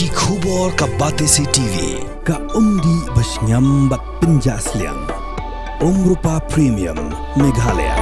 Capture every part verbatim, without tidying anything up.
Ki khubor ka Batesi T V, ka umdih ba shngiam bad pynjah sliang. Umrupa Premium, Meghalaya.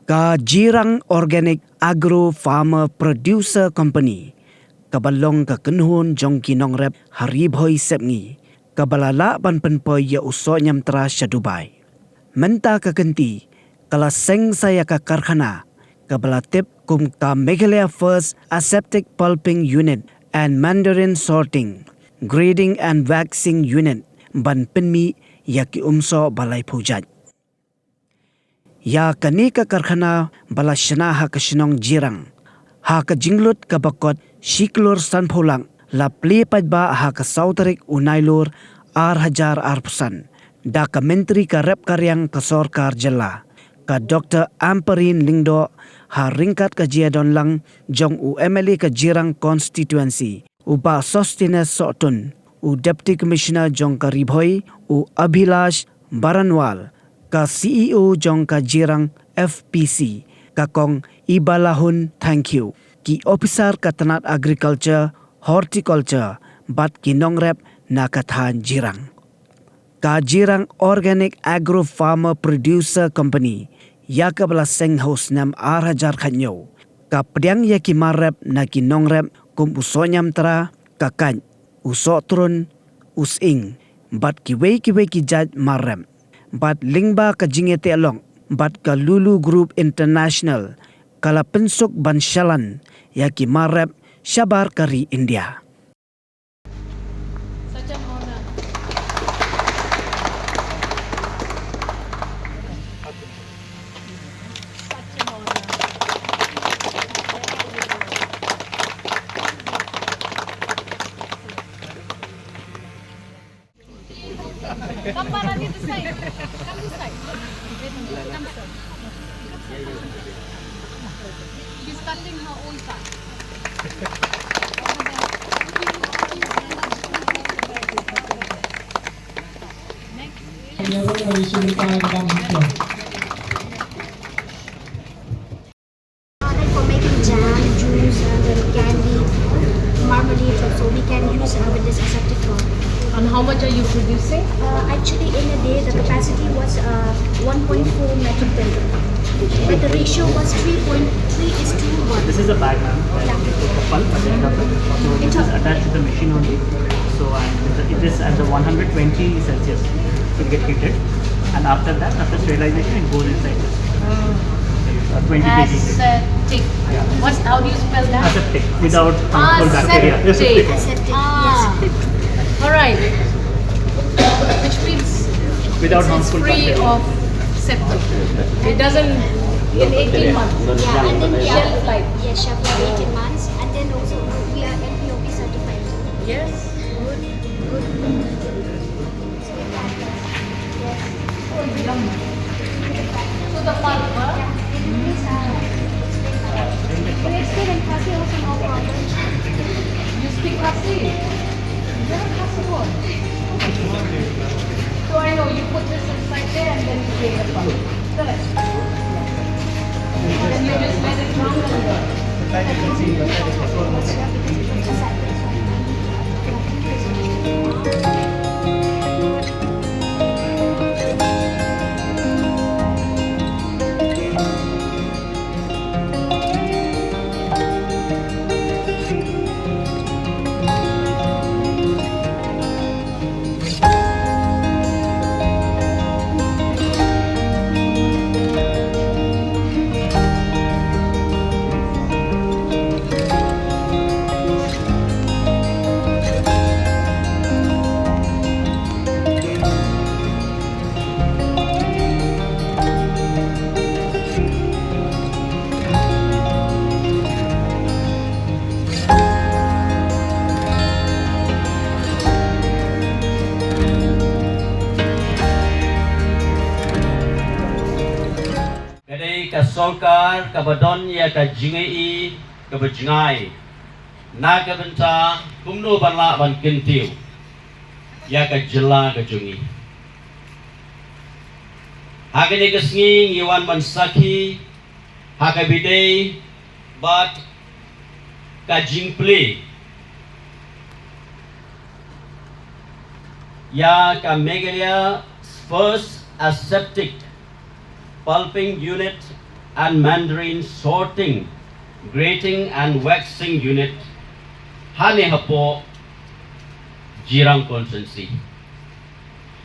Ka Jirang Organic Agro Farmer Producer Company, kaba long ka kynhun jong ki nongrep ha Ri Bhoi Sepngi, kaba la lah ban pynpoi ïa u soh ñiamtra sha Dubai. Mynta ka kynti ka la seng sa ïa ka karkhana kaba la tip kum ka Meghalaya First Aseptic Pulping Unit and Mandarin Sorting, Grading and Waxing Unit ban pynmih ïa ki umsoh ba laiphew jait. Ïa kane ka karkhana ba la shna ha ka shnong Jirang, ha ka jinglut kaba kot shi klur sanphew lak, la plie paidbah ha ka saw tarik u Nailur ar hajar arphew san, da ka Myntri ka rep ka riang ka sorkar jylla, ka Doctor Ampareen Lyngdoh, ha ryngkat ka jingdon lang jong u M L A ka Jirang Constituency, u Bah Sosthenes Sohtun, u Deputy Commissioner jong ka Ri Bhoi, u Abhilash Baranwal, ka C E O jong ka Jirang F P C, ka Kong Ibalahun Thangkhiew, ki ophisar ka tnat Agriculture, Horticulture, bad ki nongrep na ka thaiñ Jirang. Ka Jirang Organic Agro Farmer Producer Company, ïa kaba la seng ha u snem ar hajar khathynñiew, ka pdiang ïa ki mar rep na ki nongrep kum u soh ñiamtra, ka kait, u soh trun, u sying, bad kiwei kiwei ki jait mar rep. Bad lyngba ka jingïateh lok bad ka Lulu Group International, ka la pynsuk ban shalan ïa ki mar rep shabar ka ri India. Such an honor. Such an honor. Come, Parani, this side. Come this side. Come, sir. She's cutting her own path. Next. Like for making jam, juice, and then candy, marmalade, so we can use, uh, with this aseptic plant. And how much are you producing? Uh, actually, in a day, the capacity was, uh, one point four metric ton. But the ratio was three point three is to one. This is a bag, ma'am, where you put the pulp at the end of it. So this is attached to the machine only. So, and it is at the one hundred twenty Celsius to get heated. And after that, after sterilization, it goes inside this. Uh, twenty K G. Aseptic. Yeah. What? How do you spell that? Aseptic, without harmful bacteria. Aseptic. Aseptic, yes. Ah. All right. Which means without harmful bacteria. It's free of septic. It doesn't, in eighteen months. Yeah, and then we are, shelf life. Yeah, shelf life eighteen months, and then also we are N P O P certified. Yes, good, good. So the pulp, huh? Can you explain in Khasi also, no problem? You speak Khasi? You're a Khasi boy. So I know you put this inside there and then you take the pulp. Correct. Then you just let it drown and go. Ka dei ka sorkar kaba don ïa ka jingai, kaba jngai na ka bynta kumno ban lah ban kyntiew ïa ka jylla ka jong ngi. Ha kane ka sngi ngi wan ban sakhi ha kaba ïadei bad Ka jingplie ïa ka Meghalaya first aseptic pulping unit and mandarin sorting, grating and waxing unit hangne hapoh Jirang constituency.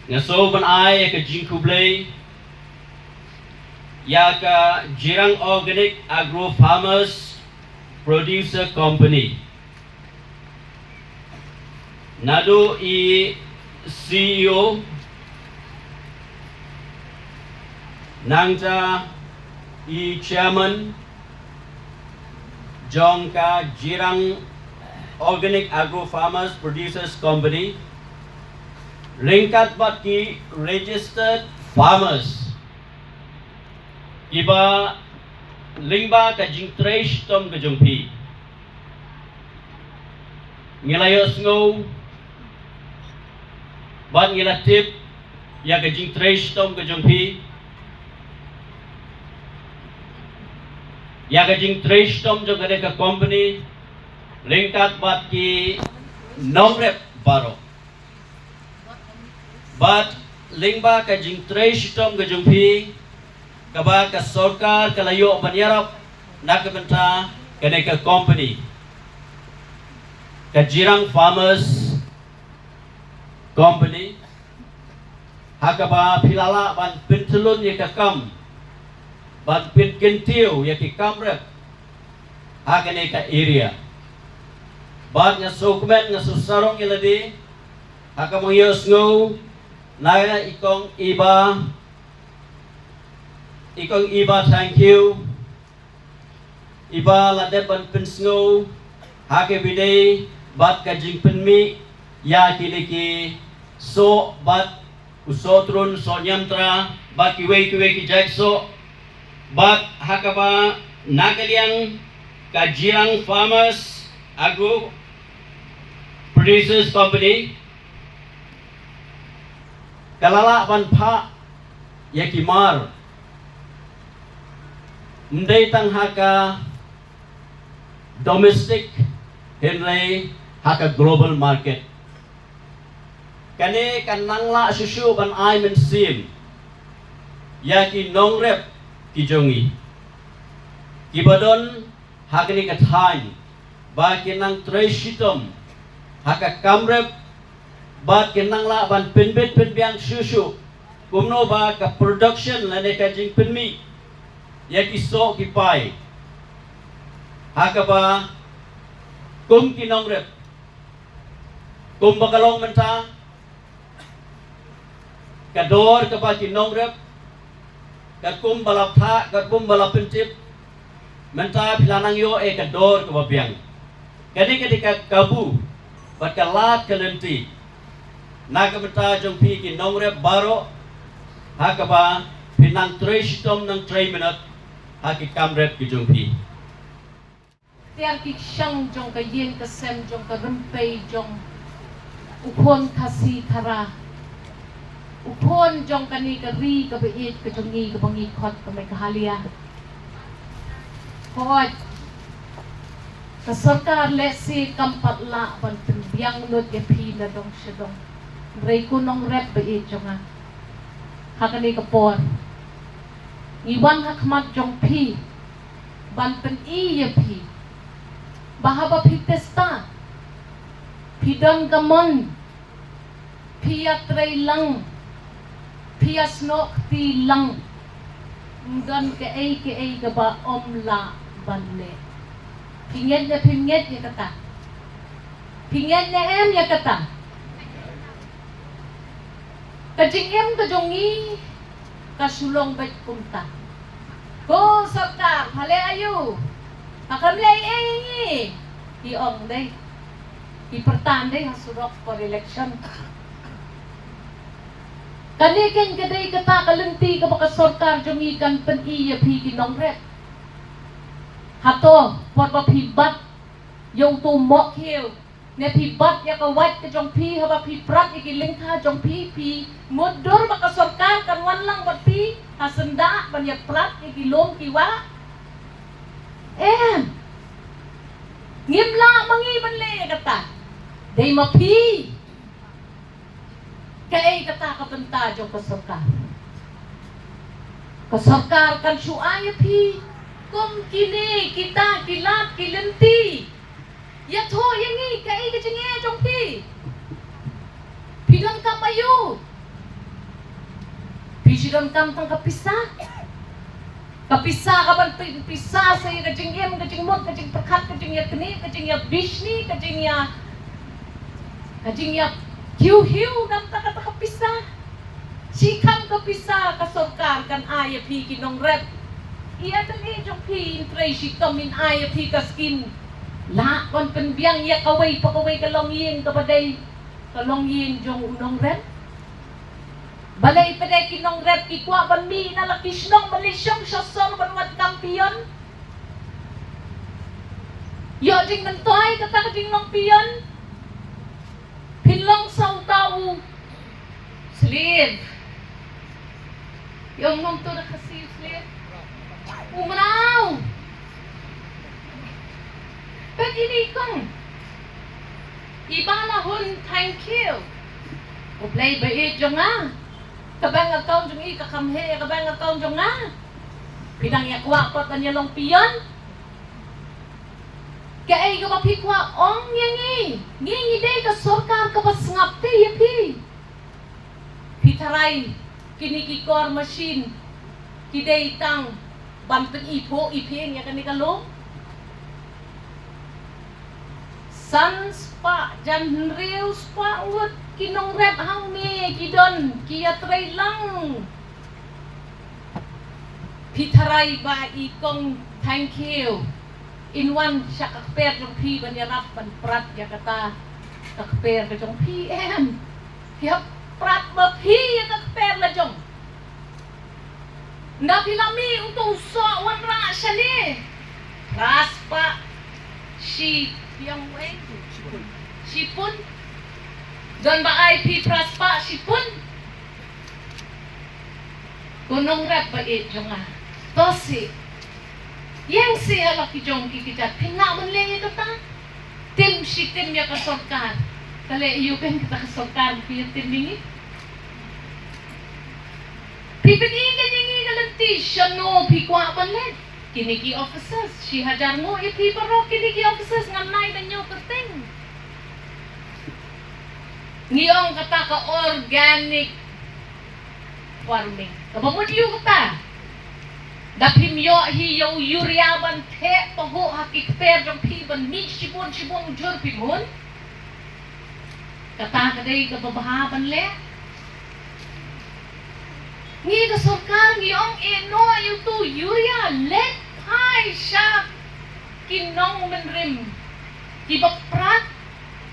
Nga sngewbha ban ai ïa ka jingkhublei ïa ka Jirang Organic Agro Farmers Producer Company, naduh i C E O, nangta i Chairman jong ka Jirang Organic Agro Farmers Producers Company, ryngkat bad ki registered farmers kiba lyngba ka jingtrei shitom ka jong phi, ngi la ïohsngew bad ngi la tip ïa ka jingtrei shitom ka jong phi, ïa ka jingtrei shitom jong kane ka company ryngkat bad ki nongrep baroh. Bad lyngba ka jingtrei shitom ka jong phi, kaba ka sorkar ka la ïoh ban ïarap na ka bynta kane ka company, ka Jirang Farmers Company, ha kaba phi la lah ban pyntyllun ïa ka kam, ban pynkyntiew ïa ki kam rep ha kane ka area. Bad nga sngewkmen, nga sngewsarong ïa lade ha kaba nga ïohsngew na i kong Iba, i kong Iba Thangkhiew, iba la dep ban pynsngew ha ka bynta bad ka jingpynmih ïa kine ki soh bad u soh trun, soh niamtra bad kiwei kiwei ki jait soh, bad ha kaba na ka liang ka Jirang Farmers Agro Producers Company ka la lah ban phah ïa ki mar, ym dei tang ha ka domestic, hynrei ha ka global market. Kane kan nang lah shuh shuh ban ai mynsiem ïa ki nongrep ki jong ngi kiba don ha kane ka thaiñ, ba kin nang trei shitom ha ka kam rep, bad kin nang lah ban pynbit pynbiang shuh shuh kumno ba ka production lane ka jingpynmih ïa ki soh ki pai ha kaba kum ki nongrep, kumba ka long mynta, ka dor kaba ki nongrep katkum ba la phah, katkum ba la pyntip, mynta phi la nang ïoh ïa ka dor kaba biang. Kane ka dei ka kabu bad ka lad ka lynti na ka bynta jong phi ki nongrep baroh, ha kaba phin nang trei shitom, nang trei minot ha ki kam rep ki jong phi. Tiar ki shang jong ka ïing ka sem jong ka rympei jong u khun Khasi Khara, u khun jong kane ka ri kaba ïeit ka jong ngi kaba ngi khot ka Meghalaya. Hooid, ka sorkar lehse kam pat lah ban pynbiang lut ïa phi na dong sha dong, hynrei ko nongrep ba ïeit jong nga, ha kane ka por ngi wan ha khmat jong phi ban pyni ïa phi ba haba phi testa, phi don ka mon, phi ïatrei lang, phi ïasnoh kti lang, ym don kaei kaei kaba ym lah ban leh. Phi ngeit ne phim ngeit ïa kata? Phi ngeit ne em ïa kata? Ka jingim ka jong ngi ka shu long beit kumta. Ko sorkar, pha leh aïu? Pha kam leh ei ei ïa ngi, ki ong dei. Ki pyrta dei ha surok por election. Kane keiñ ka dei kata ka lynti kaba ka sorkar jong ngi kan pyni ïa phi ki nongrep. Hato por ba phi bat ïa uto u mohkhiew, ne phi bat ïa ka wait ka jong phi, haba phi prat ïa ki lyngkha jong phi, phi mutdur ba ka sorkar kan wan lang bad phi ha syndah ban ïa prat ïa ki lum ki wah? Em. Ngim lah ma ngi ban leh ïa kata. Dei ma phi. Kaei kata ka bynta jong ka sorkar? Ka sorkar kan shu ai ïa phi kum kine kita ki lad ki lynti. Ïathuh ïa ngi kaei ka jingeh jong phi. Phi donkam aïu? Phi shu donkam tang ka pisa? Ka pisa ka ban pi-, pisa sa ïa ka jingim, ka jingmut, ka jingpyrkhat, ka jingïaknieh, ka jingïabishni, ka jingïa, ka jingïa kiew hiew, namar kata ka pisa. Shi kham ka pisa ka sorkar kan ai ïa phi ki nongrep. Ïa kane jong phi in trei shitom in ai ïa phi ka skim. Lah ban pynbiang ïa kawei pa kawei ka longïing kaba dei ka longïing jong u nongrep. Balei pat de ki nongrep ki kwah ban mih na la ki shnong ban leit shong sha sor ban wad kam peon? Ïoh jingmyntoi kata ka jinglong peon. Phin long sa uta u slave. Ïoh ngam tu da Khasi u slave. U mraw. Pat ini kong. Iba la hun thank you. U Blei ba ïeit jong nga. Ka bank account jong i ka kham heh ka bank account jong nga. Phi dang ïa kwah pat ban ïa long peon. Kaei kaba phi kwah ong ïa ngi. Ngi ngi dei ka sorkar kaba sngap te ïa phi. Phi tharai kine ki kor machine ki dei tang ban pyni phuh i phi ïa kane ka lum. San spah jan hynriew spah ngut ki nongrep hangne ki don ki ïatrei lang. Phi tharai ba i kong thank you in wan sha ka kper jong phi ban ïarap ban prat ïa kata ka kper ka jong phi em. Phi hap prat ba phi ïa ka kper la jong. Nda phi la mih uto u soh wanrah shane. Phra spah shi piang wei. Shipun. Don ba ai phi phra spah shipun. Ko nongrep ba ïeit jong nga. To sih. Ïeng sih ha la ki jong ki kjat phin lah ban leh ïa kata. Tim shi tim ïa ka sorkar. Ka leh ïa u pyn kata ka sorkar phi ïa tim ïa ngi. Phi pyni ka ïa ngi ka lynti shano phi kwah ban leh. Kine ki officers shi hajar nguh ïa phi baroh kine ki officers ngam nai da ñiew kyrteng. Ngi ong kata ka organic farming. Kaba mut ïa u kata. Da phim ïoh hi ïa u urea ban theh pahuh ha ki kper jong phi ban mih shibun shibun jhur phi mun. Kata ka dei kaba bha ban leh. Ngi ka sorkar ngi ong eh noh ïa uto u urea leit phai sha ki nongmynrim kiba prat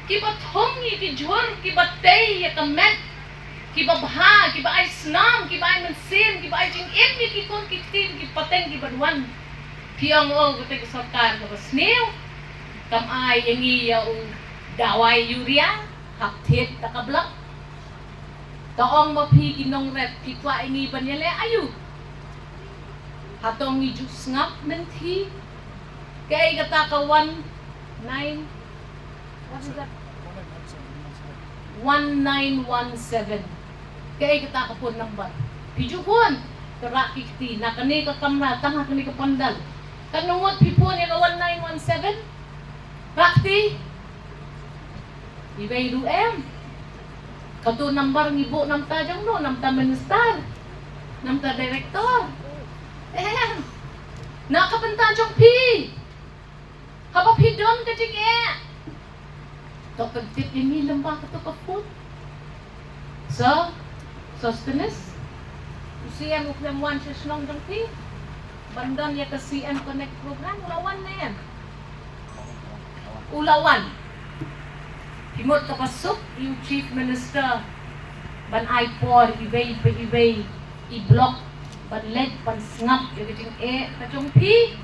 kiba thung ïa ki jhur kiba tei ïa ka met kiba bha kiba ai snam kiba ai mynsiem kiba ai jingim ïa ki khun ki kti ki pateng kiba wan. Phi ong oh kata ka sorkar kaba sniew kam ai ïa ngi ïa u dawai urea hap thied da ka blok. Ka ong ma phi ki nongrep ki kwah ïa ngi ban ïaleh aïu. Hato ngi ju sngap mynthi. Kaei kata ka one nine, what is that? One nine one seven. Kaei kata ka phone number. Phi ju phone. Ka rah ki kti na kane ka kamra tang ha kane ka pandal. Katno ngut phi phone ïa ka one nine one seven? Rah kti. Iwei ruh em. Kato number ngi buh namar ta jong no, namar ta minister, namar ta director. Em. Na ka bynta jong phi. Haba phi don ka jingeh. To pyntip ïa ngi lyngba kato ka phone. So, Sosthenes, u C M u khlem wan sha shnong jong phi ban don ïa ka C M Connect program, u la wan ne em? U la wan. Phi mut kaba suk ïa u Chief Minister ban ai por iwei pa iwei i block ban leit ban sngap ïa ka jingeh ka jong phi.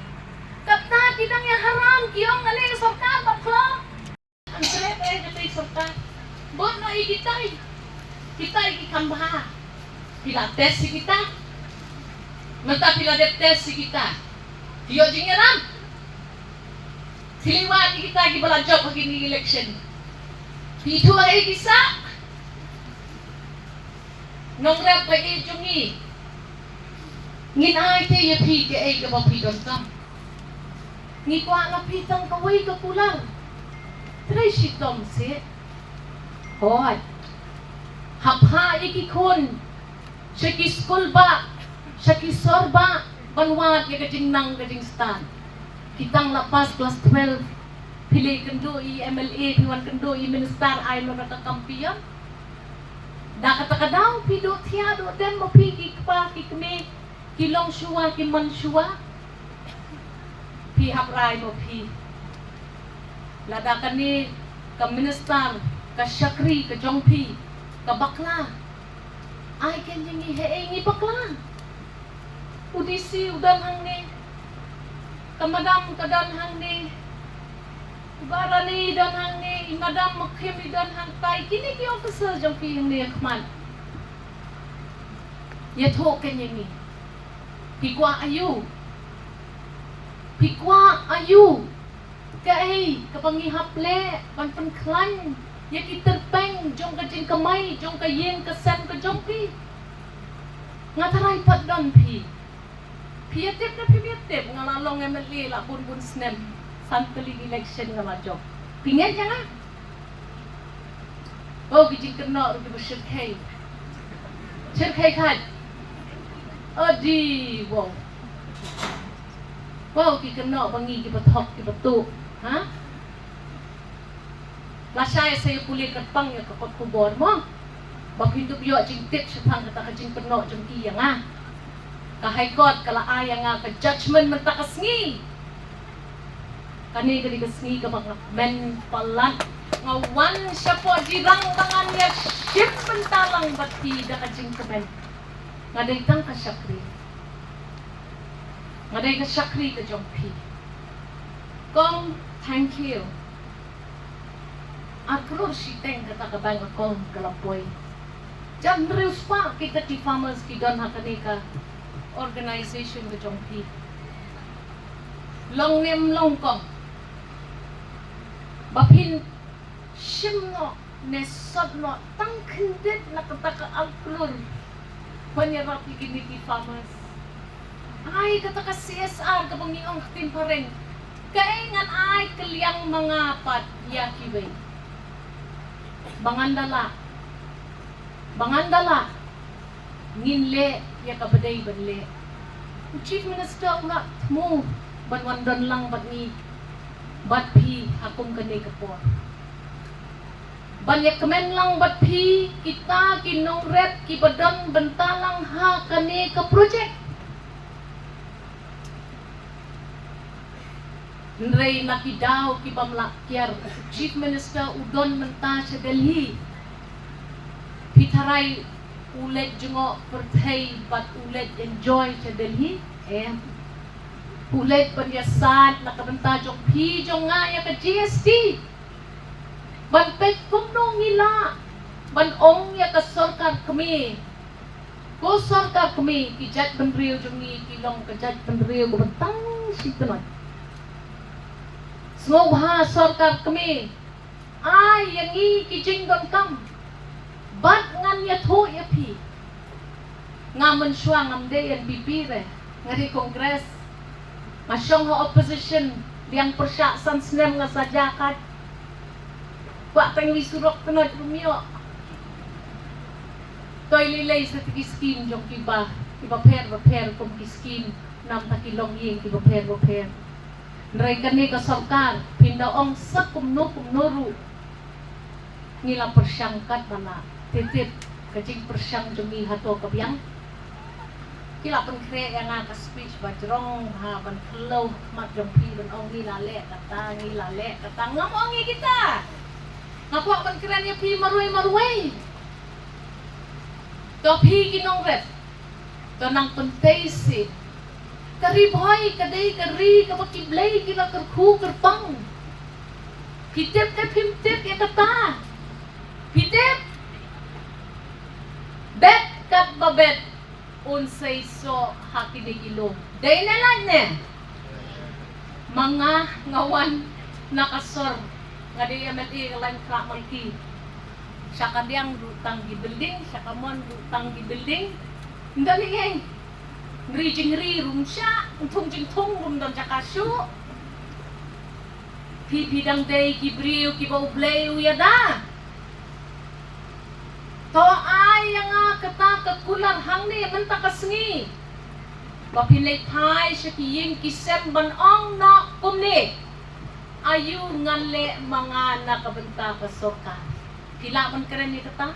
Kata ki dang ïa haram ki ong ale ka sorkar ba phlong. An trep eh kata i sorkar. Bot na i kitai. Kitai ki kham bha. Phi la test i kita. Mynta phi la dep test i kita. Phi ïoh jingïalam. Phi leh wat ïa kita kiba la jop ha kine election. Phi ithuh ei ki sah? Nongrep ba ïeit jong ngi, ngin ai te ïa phi kaei kaba phi donkam. Ngi kwah na phi tang kawei ka kular. Trei shitom seh. Hooid. Hap phah ïa ki khun sha ki skul bah, sha ki sor bah, ban wad ïa ka jingnang ka jingstad. Phi tang la pass class twelve, phi leit kynduh ïa i M L A, phi wan kynduh ïa i minister, ai noh da ka kam phi ïa. Da kata ka daw phi duh thiah duh dem ma phi ki kpa ki kmie, ki long shuwa ki man shuwa. Phi hap rai ma phi. Lada kane ka minister, ka shakri ka jong phi ka bakla, ai keiñ ïa ngi, hei ngi bakla. U D C u don hangne, ka madam ka don hangne, u Barani u don hangne, i madam Makhim i don hangtai, kine ki officer jong phi hangne ha khmat. Ïathuh keiñ ïa ngi. Phi kwah aïu? Phi kwah aïu? Kaei kaba ngi hap leh ban pynkhlaiñ ïa ki tyrpeng jong ka jingkamai jong ka ïing ka sem ka jong phi? Nga tharai pat don phi. Phi ïa tip ne phim ïa tip, nga la long M L A la bun bun snem, san tylli election nga la jop. Phi ngeit ïa nga? Wow, ki jingkynnoh ruh kiba shyrkhei. Shyrkhei khat. Odi, wow. Wow, ki kynnoh ba ngi kiba thok kiba tuh. Ha? Lashai sa ïa pule kyrpang ïa ka kot khubor mo. Ba phin dup ïoh jingtip shaphang kata ka jingkynnoh jong ki ïa nga. Ka High Court ka la ai ïa nga ka judgment mynta ka sngi. Kane ka dei ka sngi kaba nga kmen palat. Nga wan shapoh jirang ba ngan ïa shim bynta lang bad phi da ka jingkmen. Nga dei tang ka shakri. Nga dei ka shakri ka jong phi. Kong, thank you. Ar klur shiteng kata ka bank account ka la poi. Jan hynriew spah kita ki farmers ki don ha kane ka organization ka jong phi. Long ne em long kong, ba phin shim noh ne sot noh tang khyndiat na kata ka ar klur ban ïarap ïa kine ki farmers. Ai kata ka C S R kaba ngi ong ktien phareng. Kaei ngan ai kylliang ma nga pat ïa kiwei. Ba ngan da lah, ba ngan da lah, ngin leh ïa kaba dei ban leh. U Chief Minister u la thmu ban wan don lang bad ngi bad phi ha kum kane ka por. Ban ïa kmen lang bad phi kita ki nongrep kiba don bynta lang ha kane ka project. Hynrei na ki daw ki bym lah kiar, Chief Minister u don mynta sha Delhi. Phi tharai u leit jngoh pyrthei bad u leit enjoy sha Delhi? Em. U leit ban ïasaid na ka bynta jong phi jong nga ïa ka G S T. Ban peit kumno ngi lah ban ong ïa ka sorkar kmie. Ko sorkar kmie, ki jaitbynriew jong ngi ki long ka jaitbynriew kaba tang shi tnat. Sngewbha sorkar kmie, ai ïa ngi ki jingdonkam. Bad ngan ïathuh ïa phi. Nga mynshuwa ngam dei N P P re, nga dei Congress. Nga shong ha opposition, liang pyrshah san snem nga sa jia kat. Kwah tang wi surok tnat ruh ym ïoh. Toi lei lei sa ki skim jong kiba, kiba pher ba pher kum ki skim, namta ki longïing kiba pher ba pher. Hynrei kane ka sorkar, phin da ong sa kumno kumno ruh. Ngi la pyrshang katba lah. Tip tip ka jingpyrshang jong ngi hato ka biang. Ki la pynkhreh ïa nga ka speech ba jrong ha ban khlem ha khmat jong phi ban ong ngi la leh kata, ngi la leh kata. Ngam ong ïa kita. Nga kwah ban kren ïa phi marwei marwei. To phi ki nongrep. To nang pynthei sih. Ka Ri Bhoi ka dei ka ri kaba ki blei ki la kyrkhu kyrpang. Phi tip ne phim tip ïa kata? Phi tip? Bet katba bet un sei soh ha kine ki lum. Dei ne lait ne? Ma nga nga wan Na ka sor nga dei M L A ka lain Khlakmalki. Sha ka diang ruh tang ki building, sha ka mon ruh tang ki building. Nda ni ngei. Ngri jingri ruh sha, thung jingthung ruh don jaka shuh. Phi phi dang dei ki briew kiba U Blei u ïada. To ai ïa nga kata ka kular hangne mynta ka sngi. Ba phin leit phai sha ki ïing ki sem ban ong noh kumne. Aïu ngan leh ma nga na ka bynta ka sorkar. Phi lah ban kren ïa kata.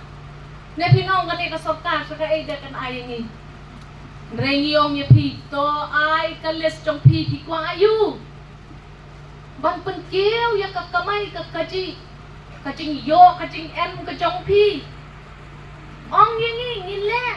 Ne phin ong kane ka sorkar sa kaei de kan ai ïa ngi. Hynrei ngi ong ïa phi to ai ka list jong phi phi kwah aïu. Ban pynkiew ïa ka kamai ka kajih, ka jingïoh ka jingem ka jong phi. Ong ïa ngi ngin leh.